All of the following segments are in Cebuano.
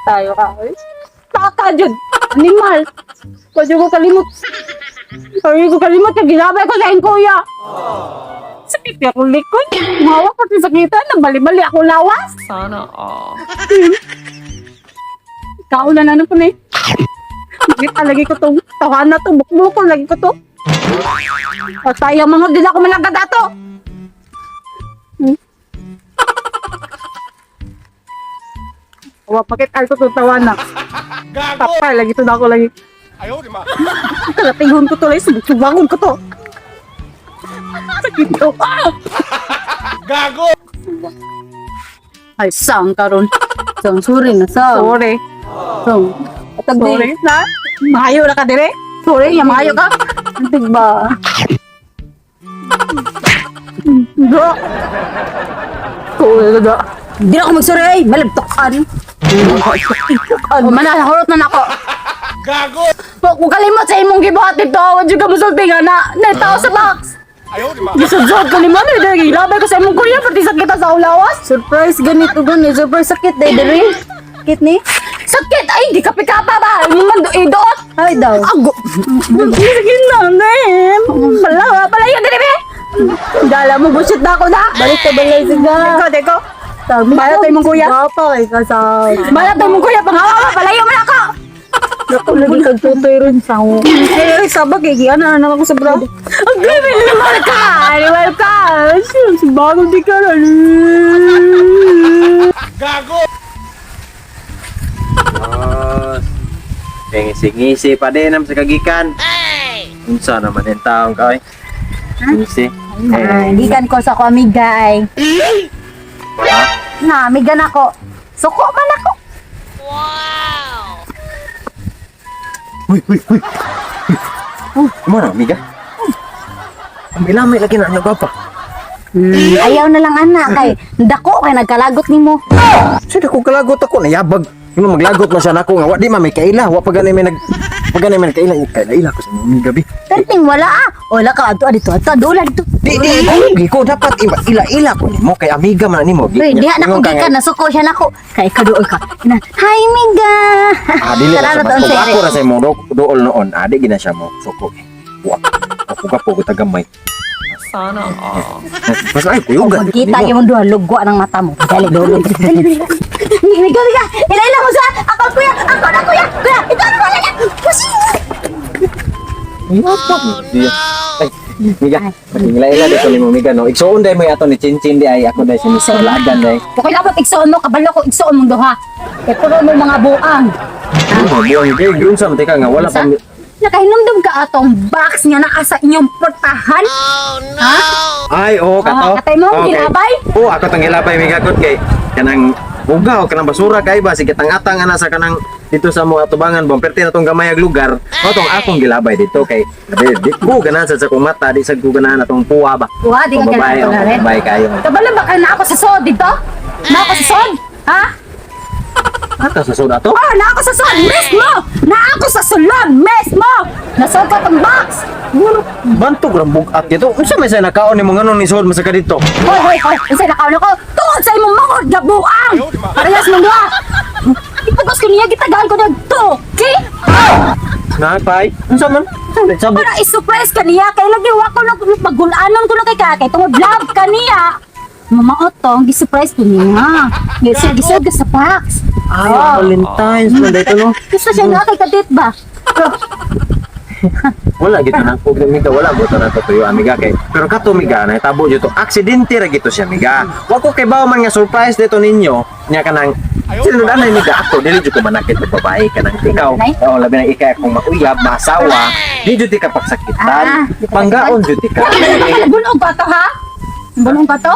Tayo ka. Oy. Taka jud. Animal. Pwede ko kalimot. Pwede ko kalimot. Kaya ginabay ko sa iyong kuya. Sakit niya akong likod. Mawa ko sa sakitan. Nabali-bali ako lawas. Sana all. Kaulan na po na eh. Bakit lagi ko to? Tawahan na to. Bukbuko lagi ko to. Patay ang mga din ako malagad ato. Wa pakit ay ko to tawa na. Gago! Tapay lagi to na ako lagi. Ayaw, di ba? Kalatihon ko to lagi. Subangon ko to. Sakit to. Ah! Gago! Ay, sang karon. Sang, sorry na, sang. Sorry. Sang. Atag di. Sorry na. Maayo na ka dire. Sorry, ya maayo ka. Antig ba? Bro. Sorry na. Hindi na ako magsorry ay. Malabtokan. Oh, mana horot na nako. Gago! Kung kalimot sa imong gibuhat dito, wa jud ka musulti nga na natao sa box. Ayaw, di ba? Gisudsod ko ni mami, dahil gilabay ko sa imong kuya, pati sakit sa ulawas. Surprise ganito gani. Surprise sakit day diri. Sakit ni? Sakit! Ay, di ka pikapa ba? Imong man idoot. Ay daw. Ago! Sakit na, nem. Pala, pala yun, dili, be. Dala mo, bullshit na ako na. Balik ka balay siga. Deko, deko. Tama. Balat tayo mong kuya. Gapa kay ka sa. Balat tayo mong kuya, panghawa ka, palayo mo na ako. Naku, lagi kag tutoy ron sa. Ay, ay, sabag eh. Ano na ako sa bro. Ang grabe, animal ka! Animal ka! Bagong di ka na. Gago! Boss. Ngisi-ngisi pa din am sa kagikan. Unsa naman yung taong ka, oy? Ngisi. Ah, gikan ko sa ko amiga ay. Ha? Na, amiga na ko. Suko man ako. Uy, uy, uy. Uy, Mana, amiga? Ang ilamay lagi na niya gwapa. Ayaw na lang anak kay dako kay nagkalagot nimo. Sige ko kalagot ako nayabag. Yung maglagot na siya nako nga wa di man may kaila, wa pa gani may nag pa gani may nagkaila, kaila ko sa mga amiga bi. Perting wala ah. Wala ka adto dito adto dola dito. Di di di ko dapat iba ila ila ko nimo kay amiga man nimo. Uy, diha na ko gikan nasuko siya nako. Kay kaduol ka. Na, hi amiga. Ah, dili Tara na na siya. taon Kung sa ako ra sa imo dool noon, adi gina siya mo suko. Wa. Ako ka po tagamay. Sana all. Mas ay kuyugan. Pagkita yung duha lugwa ng mata mo. Dali dali. Dali dali. Miga miga. Ila mo sa ako kuya. Ako na kuya. Kuya, ito na wala na. Pusi. Ay, miga. Ila ila dito nimo miga no. Igsuon day mo ato ni Chinchin di ay ako day si Mr. Lagan day. Okay lang pag igsuon mo kabalo ko igsuon mong duha. Kay puno mo mga buang. Ano, buang gyud unsa man tika nga wala pa. Nakahinumdum ka atong box nga naa sa inyong portahan? Ha? Ay, oo, kato. Ah, katay mo, gilabay? Oo, ako tong gilabay miga gud kay kanang ugaw kanang basura kay ba sige tang-atang ana sa kanang dito sa mga tubangan bang perti na tong gamayag lugar mao tong akong gilabay dito kay di, di ko ganahan sad sa akong mata di sad ko ganahan atong puwa ba. Puwa, di ka Kung babae, ganahan oh, rin. babae kayo. Kabalo ba ka na ako sa sod dito? Na ako sa sod? Ha? Ata sa soda to? Oh, na ako sa sod mismo! Na ako sa sulod mismo! Nasod ka tong box! Bantog ra bugat dito. Unsa may sa nakaon nimo nganong ni suod man sa ka dito? Hoy, hoy, hoy! Unsay nakaon ako? Tungod sa imong mangod nga buang! Parehas mong duha! Ipugos ko niya, gitagaan ko nagto! Okay? Na pay. Unsa man? Sabi Para i-surprise ka niya, kay lagi wa ko na magulanon ko na kay ka, kay tungod love ka niya. Mama Otong, gi-surprise ko niya. Gisod, gisod ka sa box. ay Valentine's man dito no. Gusto siya na kay kadit ba? Pero, Wala gito na og amiga wala gito na tuyo amiga kay pero kato amiga na tabo dito aksidente ra gito siya amiga. Wa ko kay bawo man nga surprise dito ninyo nya kanang sinunod anay amiga ako dili jud ko manakit og babae kanang ikaw. Oo labi na ikay akong mauyab masawa di jud ti ka pagsakitan. Ah, di ka Panggaon jud ti ka. Bulong ka to ha? Bulong ka to?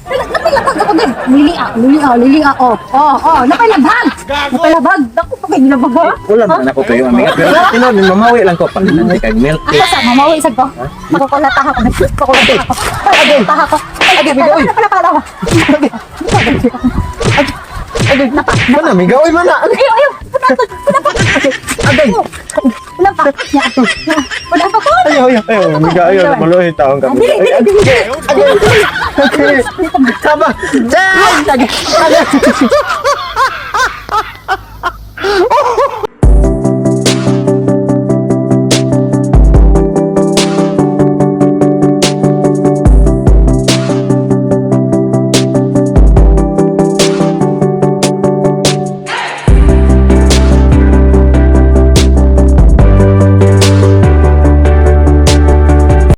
Napilabag ako din. Lili ah, lili ah, lili ah. Oh, oh, oh, napilabag. Gago! Napilabag. Naku, pag ginabag ha? Wala man ako tuyo amiga pero tinuod mamawi lang ko pag kag milk tea. Ako sa mamawi sad ko. Makukulata ako. Makukulata ako. Makukulata ako. Ay, pala, pala, pala, pala. Mana amiga oy mana. Ayaw, ayaw. Puna pa, puna pa. Agay. Puna pa. Wala pa ko. Ayaw, ayaw, ayaw, amiga, ayaw, maluhin taong kami. Dili, dili, dili. Tama! Agay! Agay!